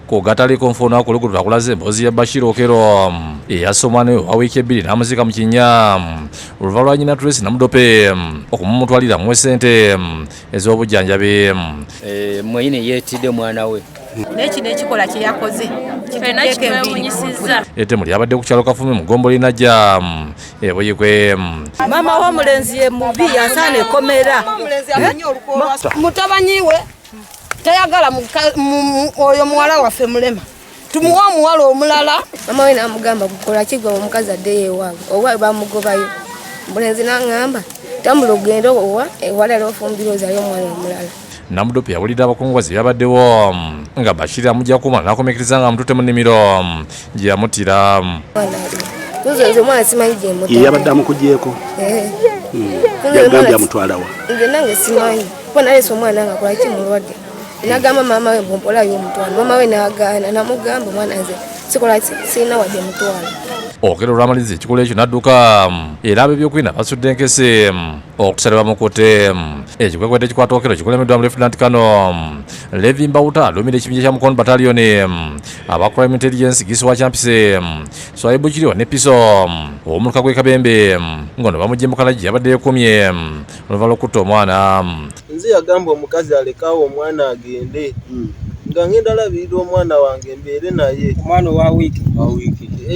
Ku gataliikonfuuna ku luguudo akulaze emboozi ya Bashir Okello eyasse omwana we owa wiiki 2 n'amuziika mu kinnya oluva lwa nnyina Tracy Namudope okumumutwalira amuwe ssente ez'obujjanjabi. Mwenyini yeetidde mwana we. Naye kino ekikola kye yakoze Ffenna kitwewunyisizza. Ettemu lyabadde ku kyalo Kafumi mu ggombolola Inajja e Buikwe. Maama w'omulenzi ye mubi, yasaana ekomera. Mutabanyi we tayagala oyo muwala waffe mulema, tumuwe omuwala omulala. Mama we namugamba kukola kigwa omukazi addeyo ewaabwe, owaabwe bamugobayo. Omulenzi naŋŋamba tambula ogende owa ewalala ofumbire ozaale omwana omulala. Namudope yawulidde abakungubazi byabaddewo nga Bashir amujja kumala n'akomekkereza nga amututte mu nnimiro gye yamuttira. Nze nze omwana simanyi gye mutadde. Ye yabadde amukugyeko? Eh. Yagambye amutwala wa? Nze nange simanyi, kuba naleese omwana nga akola ki, mulwadde. Nagamba maama we mpompolayo omutwalo, maama we n'agaana, namugamba omwana nze sikola sirina wadde mutwalo. Okello olwamaliriza ekikolwa ekyo n'adduka, era ab'ebyokwerinda basudde enkesi okutuusa lwe bamukutte. Ekikwekweto ekikwata Okello kikulembeddwa mu Lieutenant Colonel Levi Mbauta aduumira ekibinja kya Mukono Battalion, aba Crime Intelligence Gisi wa Kyampisi, Swaibu Kiriwa ne Piso ow'omuluka gw'e Kabembe, ng'ono bamuggye mu kalagi yabadde yeekumye oluvannyuma lw'okutta omwana. Nze yagamba omukazi alekawo omwana agende, nga ngenda labirira omwana wange mbeere naye. Omwana owa wiiki?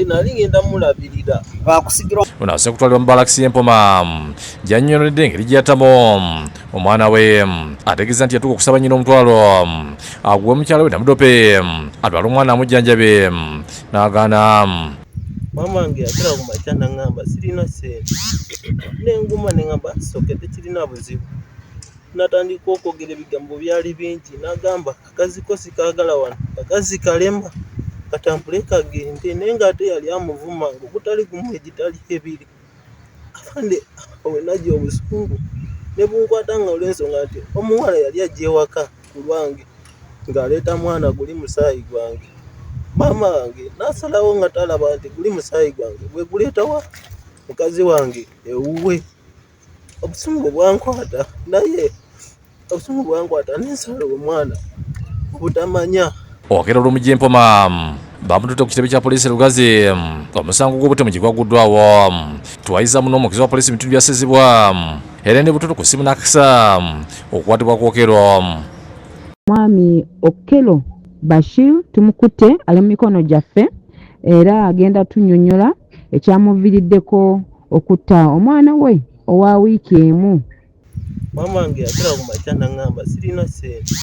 Nali ngenda mulabirira. Bakusigira. Ono asoose kutwalibwa mu balakisi y'Empoma gy'annyonnyodde engeri gye yattamu omwana we. Ategeeza nti yatuuka okusaba nnyina omutwalo aguwe mukyala we Namudope atwale omwana amujjanjabe, n'agaana. Maama wange yakera ku makya naŋŋamba sirina ssente, nenguma neŋŋamba soke tekirina buzibu. Natandika okwogera ebigambo byali bingi, n'agamba kakazi ko sikaagala wano, kakazi kalema, katambule kagende, naye ng'ate yali amuvuma ng'ogutali gumu egitali ebiri. Afande, we najja obusungu ne bunkwata nga olw'ensonga nti omuwala yali ajja ewaka ku lwange ng'aleeta mwana guli musaayi gwange. Maama wange n'asalawo nga talaba nti guli musaayi gwange gwe guleetawa mukazi wange ewuwe. Obusungu bwankwata, naye obusungu bwankwata nensala omwana obutamanya. Okello olw'omujja Empoma bamututte ku kitebe kya poliisi e Lugazi, omusango gw'obutemu gye gwaguddwawo. Twayiza muno omwogezi wa poliisi mu bitundu bya Ssezibwa era ne Butoto ku ssimu n'akakasa okukwatibwa kw'Okello. Mwami Okello Bashir tumukutte, ali mu mikono gyaffe era agenda tunnyonnyola ekyamuviiriddeko okutta omwana we owa wiiki 1. Maama wange yakera ku makya naŋŋamba sirina ssente.